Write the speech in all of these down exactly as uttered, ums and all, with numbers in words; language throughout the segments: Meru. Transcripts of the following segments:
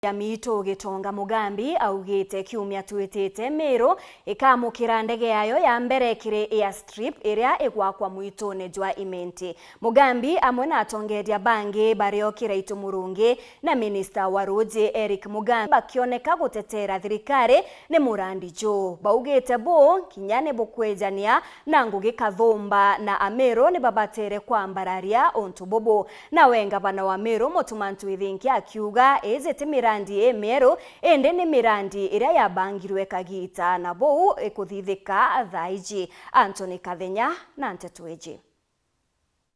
ya Miitu Gitonga Mugambi augite kiumia twitite Miru ikamukira ndege yayo ya mbere kiri airstrip iria igwakwa mwitune jwa Imenti. Mugambi amwe na atongeria bangi bario Kiraitu Murungi na minista wa ruuji Eric Mugambi bakioneka gutetera thirikari ni murandi juu. Baugite buu kinya ni bukwijania na ngugi kathumba na Amiru ni babatere kwambararia untu bubu. Nawe ngavana wa Meru Mutuma M'Ethingia akiuga iji ti mirandi imieru, indi ni mirandi iria yabangirwe kagiita na buu ikuthithika thaa iji. Anthony Kathenya na nteto iji.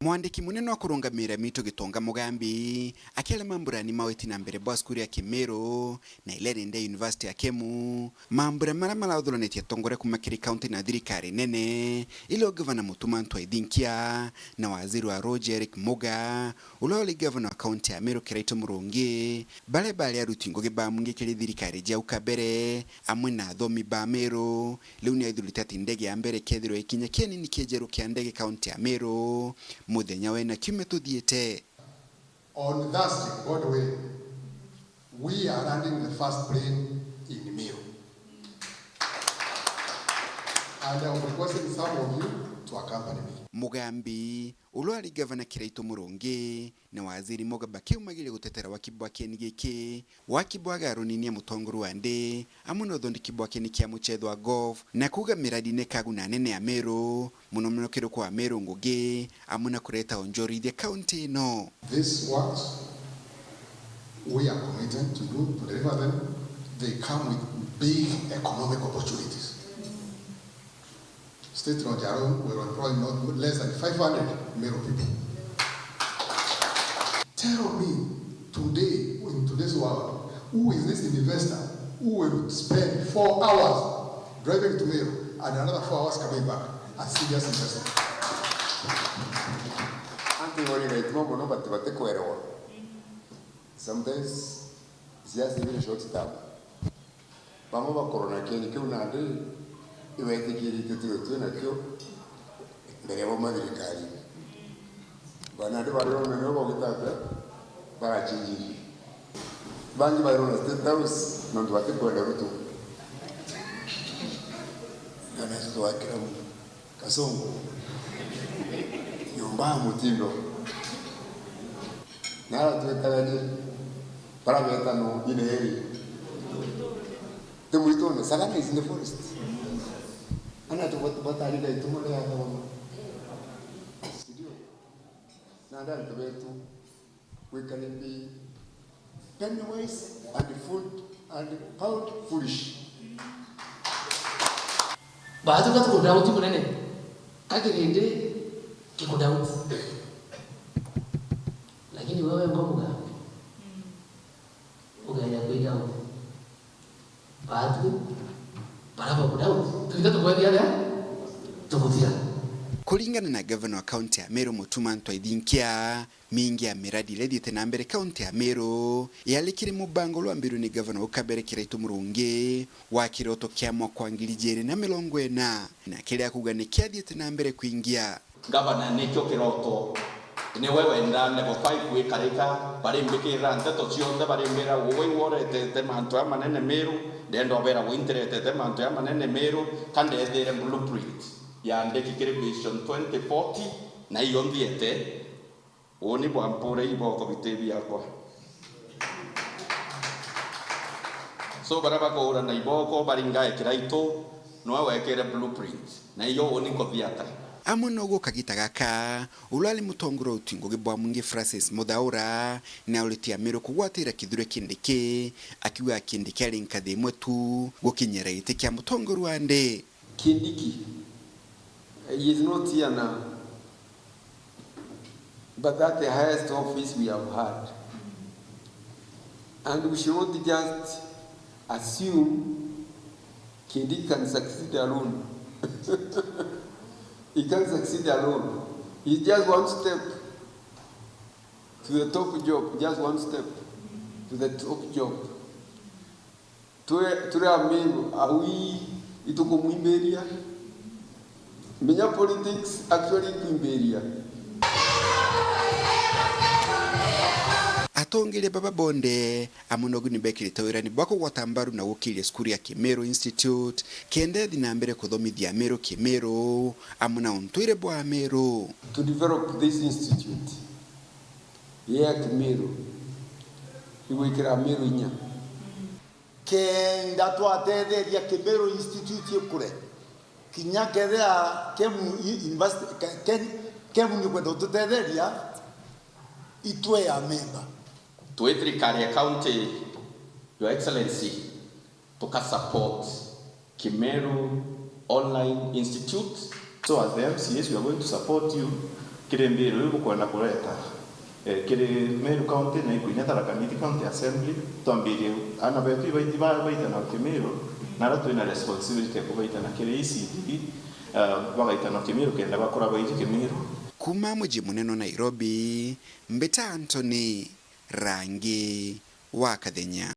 Mwandiki munene wa kurungamira Miitu Gitonga Mugambi akiaria mamburani ma witi na mbere bwa cukuru ya Kimiru na iria rindi ya University ya Kemu, mambura maria marathuranitie atongoria kuuma kiri kaunti na thirikari nene, ilo gavana Mutuma M'Ethingia na waziri wa ruuji Eric Muga, uria uri gavana wa kaunti ya Meru Kiraitu Murungi, baria bari aruti ngugi ba mwingi kiri thirikari cia au kabere, amwe na athomi ba Meru. Riu ni aithurite ati ndege ya mbere ikethirwa ikinya kienini kia ijeru kia ndege kaunti ya Meru muthenya wena kiumia tuthiite. On Thursday, God willing, we are landing the first plane in Meru. And I'm requesting some of you to accompany me. Mugambi, uria ari gavana Kiraitu Murungi, na waziri Muga bakiumagiria gutetera waki bwa kieni giki, waki bwa garuni ya mutongoria wa nthi, amwe na uthondeki bwa kieni kia muchetho wa golf, na kuuga miradi ni ikaguna anene a Meru, muno muno kiri kwa Meru ngugi, amwe na kureta onjorithia kaunti ino. These works, we are committed to do, to deliver them. They come with big economic opportunities. State Lodge alone will employ not less than five hundred Meru people. Tell me today, in today's world, who is this investor who will spend four hours driving to Meru and another four hours coming back? A serious investor. Antu iwe ni gaituma mono bati batikwerewa. Sometimes siasa ibire short term. Bamwe bakorwo na kieni kiu nandi ibetikiritie tiwe twi nakio mbere ya bauma thirikarine. Ba nandi bari o meneo bagwita atia, barachinjirie. Bangi bairwo na State House nontu batikwenda Ruto. Na netu twakira mu Kasongo. Nyomba ya mutindo. Nara twetagania, bara betano ine eri. Ti mwitune, Sagana is in the forest. Ana tu bat-, batari gaituma ria thoma. Sindio? Na nda antu betu. Wikare nthi. Penny wise and food and pound foolish. Baathuka tukudauti munene. Kakirindi kikudauti. Lakini wewe ngomuga. Ugeria kwidauti. Baathu, bara bakudauti. Twithe tukwethia atia? Tukuthira. Kuringana na gavana wa kaunti ya Meru Mutuma M'Ethingia, Mingi ya miradi iria ithiite na mbere kaunti ya Meru yari kiri mubango uria wambirwe ni gavana wa kabere Kiraitu Murungi wa kiroto kia mwaka wa ngiri ijiri na mirongo ina, na kiria akuuga ni kiathiite na mbere kwingia. Gavana, nikio kiroto. Niwe wenda level five wikarika, barimbikirira nteto cionthe, barimbira, "Uu iwe uretete mantu jamanene Meru." Ndenda ubera, "Uu ntiretete mantu jamanene Meru, ka ndethire blueprint ya ndeki kiri Vision twenty forty, na iyo nthiete." Uuni bwampure iboko biti biakwa. So, baria bakuurana iboko baringae Kiraitu, niwe wekire blueprint, na iyo uuni nkuthiata. Amwe noguo kagita gaka, uria ari mutongoria wa uti ngugi bwa mwingi Francis Muthaura, na uriti Amiru kugwatira Kithure Kindiki, akiuga Kindiki ari nkathi imwe tu gukinyira giti kia mutongoria wa nthi. Kindiki, he is not here now, but that's the highest office we have had. And we should not just assume Kindiki can succeed alone. He can't succeed alone. He's just one step to the top job, just one step to the top job. Twe-, turi Amiru, au ii itukumwimbiria. Menya politics actually ikwimbiria. Atongeria baba bonthe amwe nogu ni bekirite wirani bwa kugwata mbaru na gukiria cukuru ya Kimiru Institute kenda ithi na mbere kuthomithia Amiru Kimiru amwe na untwire bwa Amiru. To develop this institute ya Kimiru ni gwikira Amiru inya. Kenda twatetheria Kimiru Institute ikure, kinya kethira Kemu i-, University, Ke-, Ke-, Kemu ni kwenda ututetheria, itwe ya memba. Twi thirikari ya county, Your Excellency, tuka support Kimeru Online Institute. So as the M C As, we are going to support you kiri mbiru iu bukwenda kureta, eh, kiri Meru County na ikinya Tharaka Nithi County Assembly, twambirie ana betu ibaithi ba-, baitana Kimiru, na ara twina responsibility ya kubaitana kiri E C D, eh, bagaitana Kimiru kenda bakura baiji Kimiru. Kuma muji munene wa Nairobi, mbita Anthony Rangi wa Kathenya.